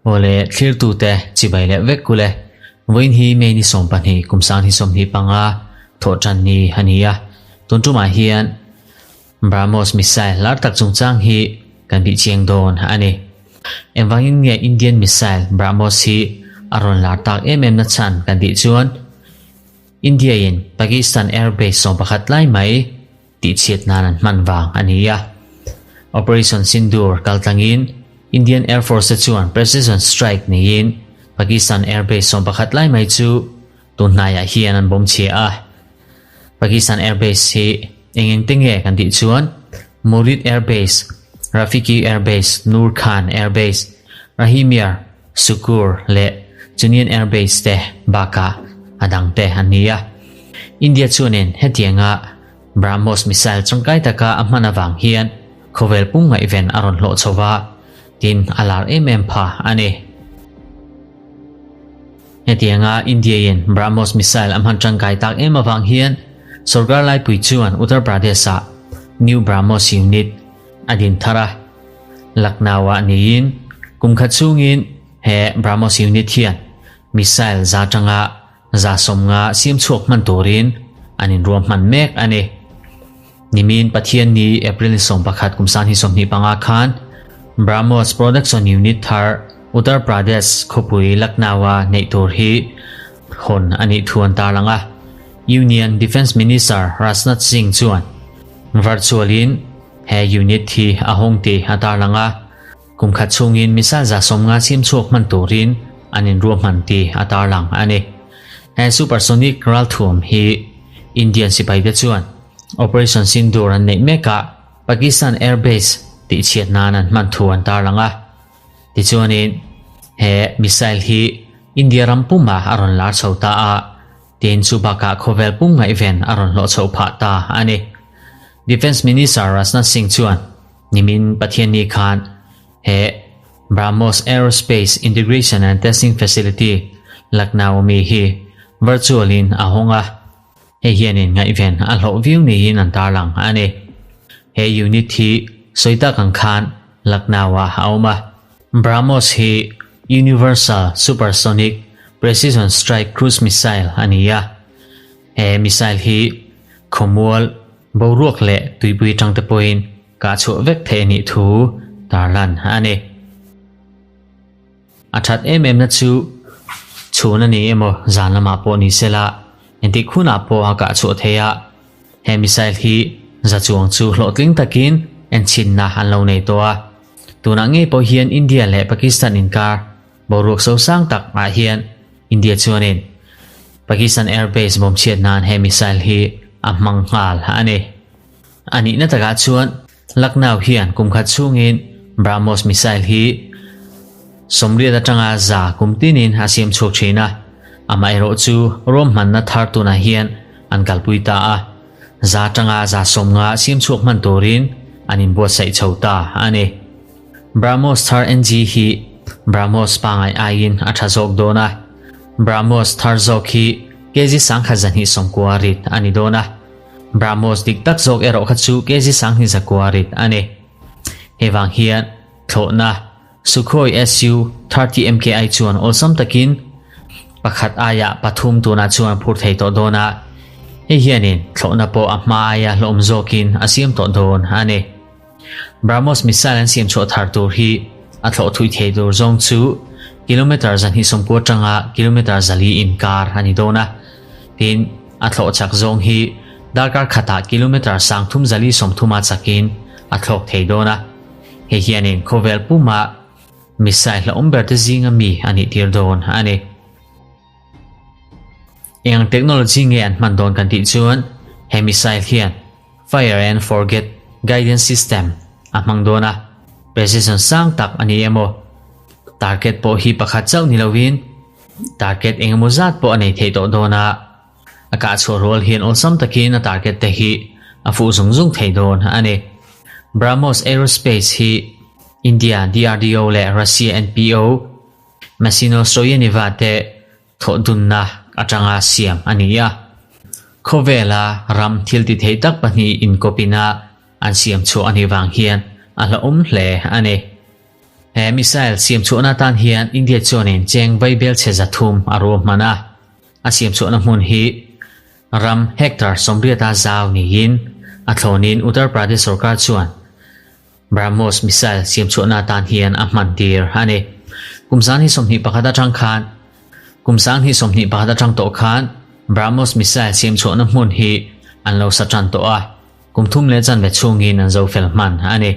Awle thlirtute chibai leh vek kule vawiin hi May ni 12 kum 2025 thawhtan ni a ni a, tun tumah hian BrahMos missile lar tak chungchang hi kan bih chiang dawn a ni. Engvangin nge Indian missile BrahMos hi a rawn lar tak em em na chhan kan tih chuan India in Pakistan air base 11 lai mai tihchhiat nan an hman vang a ni a. Operation Sindoor kaltlangin Indian Air Force te chuan precision strike neiin Pakistan air base 11 lai mai chu tun hnaiah hian an bawm chhia a. Pakistan air base hi eng eng te nge kan tih chuan Murid Air Base, Rafiqi Air Base, Nur Khan Air Base, Rahimyar, Sukkur leh Chunian Air Base te bakah a dang te an ni a. India chuanin hetianga BrahMos missile tangkai taka a hman avang hian khawvel pum ngaihven a rawn hlawh chho va, tin a lar em em pha a ni. Hetianga India-in BrahMos missile a hman tangkai tak em avang hian sorkar laipui chuan Uttar Pradesh-ah New BrahMos Unit a din thar a. Lucknow-ah niin kum khat chhungin he BrahMos Unit hian missile 100 tanga 150 siam chhuak hman turin an inruam hman mek a ni. Nimin Pathian ni April ni 11 kum 2025 khan BrahMos Production Unit thar Uttar Pradesh khawpui Lucknow-a neih tur hi hawn a nih thu an tarlang a. Union Defence Minister Rajnath Singh chuan virtual-in he unit hi a hawng tih a tarlang a. Kum khat chhungin missile 150 siam chhuak hman turin an inruahman tih a tarlang a ni. He supersonic ralthuam hi Indian sipai te chuan Operation Sindoor an neih mekah Pakistan Air Base tihchhiat nan an hman thu an tarlang a. Tichuanin he missile hi India ram pumah a rawn lar chho ta a, tin chu bakah khawvel pum ngaihven a rawn hlawh chhoh phah ta a ni. Defence Minister Rajnath Singh chuan nimin Pathianni khan he BrahMos Aerospace Integration and Testing Facility Lucknow ami hi virtual in a hawng a, hei hianin ngaihven a hlawh viau niin an tarlang a ni. He unit hi sawi tak ang khan Lucknow-ah a awm a. BrahMos hi Universal Supersonic Precision Strike Cruise Missile a ni a, he missile hi khawmual, boruak leh tuipui atang te pawhin kah chhuah vek theih a nih thu tarlan a ni. A that em em na chu chhun a ni emaw zan lamah pawh ni sela engtik hunah pawh a kah chhuah theih a, he missile hi za chuang chu hlawhtling takin enchhinna an lo nei tawh a. Tunah ngei pawh hian India leh Pakistan inkar boruak sosang tak ah hian India chuanin Pakistan Air Base bawmchhiat nan he missile hi a hmang nghal a ni. A nihna takah chuan Lucknow hian kum khat chhungin BrahMos missile hi 80 atanga 100 kum tinin a siam chhuak thin a, amaherawh chu ruahmanna thar tunah hian an kalpui ta a, 100 atanga 150 siam chhuak hman turin an inbuatsaih chho ta a ni. BrahMos thar NG hi BrahMos pangai aiin a tha zawk dawn a, BrahMos thar zawk hi kg 1290 rit a ni dawn a, BrahMos dik tak zawk erawh kha chu kg 2100 rit a ni. Hei vang hian thlawhna Sukhoi Su-30 MKI chuan awlsam takin pakhat aia pathum tunah chuan phur thei tawh dawn a, hei hianin thlawhna pawh a hma aia hlawm zawkin a siam tawh dawn a ni. BrahMos missile an siam chhuah thar tur hi a thlawh thui thei tur zawng chu kilometre 290 atanga kilometre 400 inkar a ni dawn a, tin a thlawh chak zawng hi darkar khatah kilometre 3430 a chakin a thlawk thei dawn a, hei hianin khawvel puma missile hlauhawm ber te zinga mi a nih tir dawn a ni. Eng technology nge an hman dawn kan tih chuan he missile hian Fire and Forget Guidance System a hmang dawn a, precision sang tak a ni emaw, target pawh hi pakhat chauh ni lovin target engemaw zat pawh a nei thei tawh dawn a, a kah chhuah rual hian awlsam takin a target te hi a fuh zung zung thei dawn a ni. BrahMos Aerospace hi India DRDO leh Russia NPO Mashinostroyeniva te thawh dunna atanga siam a ni a. Khawvela ram thil ti thei tak pahnih inkawpina an siam chhuah a nih vang hian a hlauhawm hle a ni. He missile siam chhuahna atan hian India chuanin cheng vaibel chhe 300 a ruahman a, a siam chhuahna hmun hi ram hectare 80 a zau niin a thlawnin Uttar Pradesh sorkar chuan BrahMos missile siam chhuahna atan hian a hman tir a ni. Kum 2021 atang khan Kum 2021 atang tawh khan BrahMos missile siam chhuahna hmun hi an lo sa tan tawh a, kum thum leh chanve chhungin an zo fel hman a ni.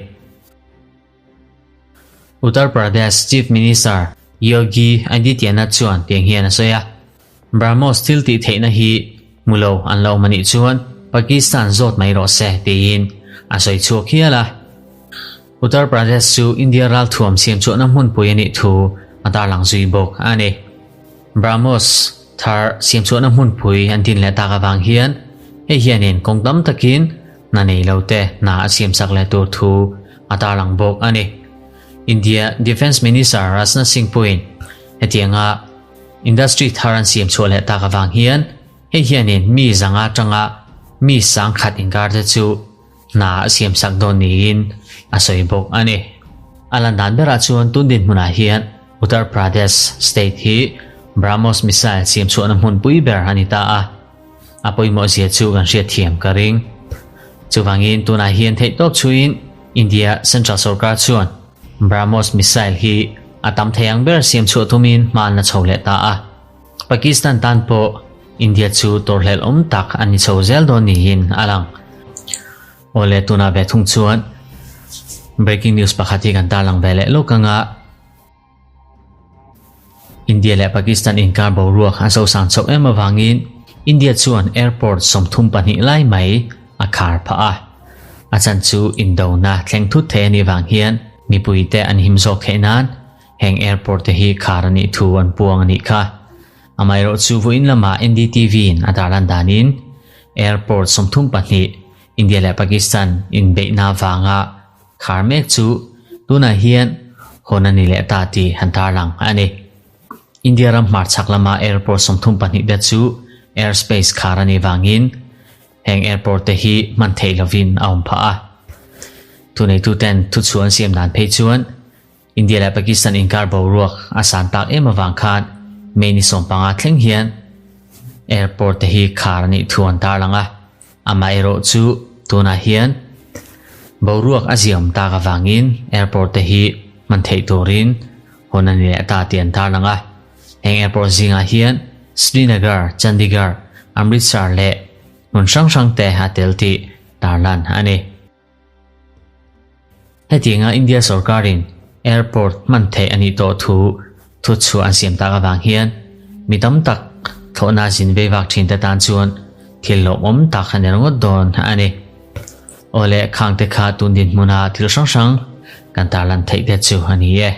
Uttar Pradesh Chief Minister Yogi Adityanath chuan tiang hian a sawi a, BrahMos thil tih theihna hi hmu lo an lo awm a nih chuan Pakistan zawt mai rawh se tiin a sawi chhuak hial a. Uttar Pradesh chu India ralthuam siam chhuahna hmunpui a nih thu a tarlang zui bawk a ni. BrahMos thar siam chhuahna hmunpui an din leh tak avang hian hei hianin kawng tam takin hna nei lo te hna a siam sak leh tur thu a tarlang bawk a ni. India Defence Minister Rajnath Singh pawhin hetianga Industry thar an siam chhuah leh tak avang hian hei hianin mi zanga atanga mi sangkhat inkar te chu hna a siam sak dawn niin a sawi bawk a ni. A lan dan berah chuan tun dinhmunah hian Uttar Pradesh state hi BrahMos missile siam chhuahna hmunpui ber a ni ta a, a pawimawh zia chu kan hriatthiam ka ring. Chuvangin tunah hian theihtawp chhuiin India Central sorkar chuan BrahMos missile hi a tam thei ang ber siam chhuah tumin hma an la chho leh ta a. Pakistan tan pawh India chu tawrhhlelh awm tak a ni chho zel dawn niin a lang. Awle tunah ve thung chuan breaking news pakhat hi kan tarlang ve leh lawk anga India leh Pakistan inkar boruak a zosang chhoh em avangin India chuan airport 32 lai mai a khar phah a. A chan chu indona thleng thut thei a nih vang hian mipuite an him zawk theih nan heng airport te hi khar a nih thu an puang a nih kha. Amaherawhchu vawiin lamah NDTV in a darlan danin airport 32 India leh Pakistan inbeihna vanga khar mek chu tunah hian hawn a ni leh ta tih han tarlang a ni. India ram hmarchhak lama airport 32 te chu airspace khar a nih vangin Heng airport te hi hman theih lovin a awm phah a. Thuneituten thuchhuah an siam dan phei chuan India leh Pakistan inkar boruak a san tak em avang khan May ni 15 thleng hian airport te hi khar a nih thu an tarlang a. Amaherawh chu tunah hian boruak a ziaawm tak avangin airport te hi hman theih turin hawn a ni leh ta tih an tarlang a. Heng airport zingah hian Srinagar, Chandigarh, Amritsar leh hmun hrang hrang te a tel tih tarlan a ni. Hetianga India sorkarin airport hman theih a nih tawh thu thutchhuah an siam tak avang hian mi tam tak thlawhna zin vei vak thin te tan chuan thil lawmawm tak a ni ringawt dawn a ni. Awle khang te kha tun dinhmuna thil hrang hrang kan tarlan theih te chu a ni e.